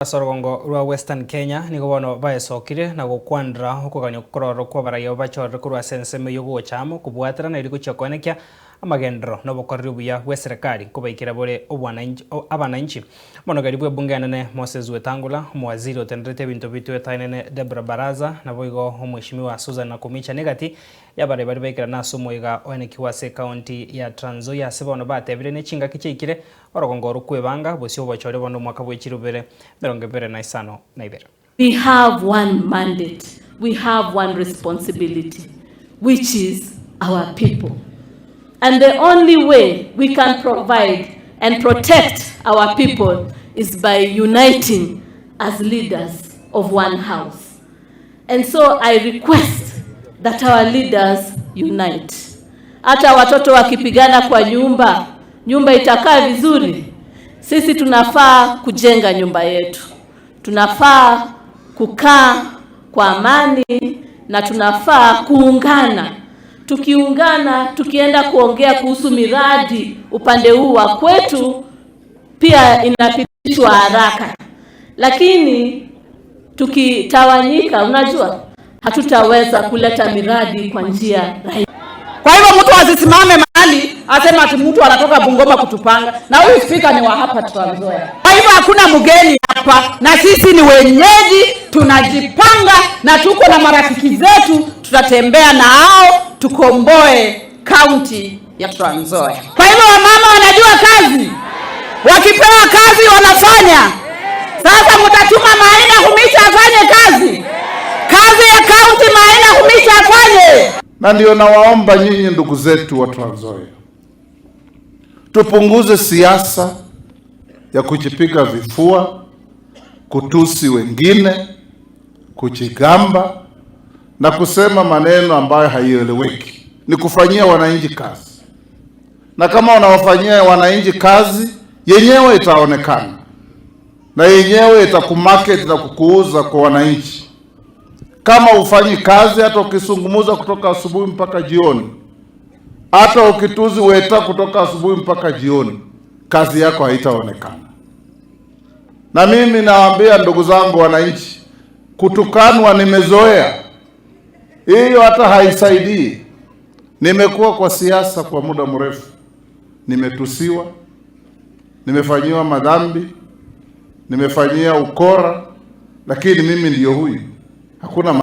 Ase orogongo rwa Western Kenya nigo bono baesokire na gokwanera okogania kororo kw'abaraiyo bachorire korwa ase ensemo eyio gocha amo kobwaterana erio gochia koenekia amagenderero na obokoreri obuya bw'eserekari nkobaikera bore obwananchi abananchi. Omonogeri bw'ebunge enene Moses Wetangula, omowaziri otenderete ebinto bitwetaenene Deborah Baraza naboigo omweshimiwa Susan Nakhumicha negati y'abarai baria baikerana ase omoiga oenekigwe ase ekaunti ya Trans Nzoia ase bono batebire nechingaki chiaikire Orogongo oro kwebanga bosio obochore bono omwaka bwe chirubere 25. We have one mandate, we have one responsibility, which is our people. And the only way we can provide and protect our people is by uniting as leaders of one house. And so I request that our leaders unite. Hata watoto wakipigana kwa nyumba, nyumba itakaa vizuri. Sisi tunafaa kujenga nyumba yetu, tunafaa kukaa kwa amani na tunafaa kuungana. Tukiungana, tukienda kuongea kuhusu miradi upande huu wa kwetu, pia inapitishwa haraka, lakini tukitawanyika, unajua hatutaweza kuleta miradi kwa njia rahisi. Kwa hivyo mtu asisimame mahali asema ati mtu anatoka Bungoma kutupanga, na huyu spika ni wa hapa Trans Nzoia. Kwa hivyo hakuna mgeni hapa, na sisi ni wenyeji, tunajipanga na tuko na marafiki zetu, tutatembea na hao tukomboe kaunti ya Trans Nzoia. Kwa hivyo wamama wanajua kazi, wakipewa kazi wanafanya. Sasa mtatuma Maina Khumicha afanye kazi, kazi ya kaunti Maina Khumicha afanye. Na ndio nawaomba nyinyi ndugu zetu wa Trans Nzoia, tupunguze siasa ya kujipiga vifua, kutusi wengine, kujigamba na kusema maneno ambayo haieleweki. Ni kufanyia wananchi kazi, na kama unawafanyia wananchi kazi, yenyewe itaonekana na yenyewe itakumarket na kukuuza kwa wananchi. Kama ufanyi kazi, hata ukisungumuza kutoka asubuhi mpaka jioni, hata ukituzi Weta kutoka asubuhi mpaka jioni, kazi yako haitaonekana. Na mimi nawaambia ndugu zangu wananchi, kutukanwa nimezoea hiyo, hata haisaidii. Nimekuwa kwa siasa kwa muda mrefu, nimetusiwa, nimefanyiwa madhambi, nimefanyia ukora, lakini mimi ndiyo huyu, hakuna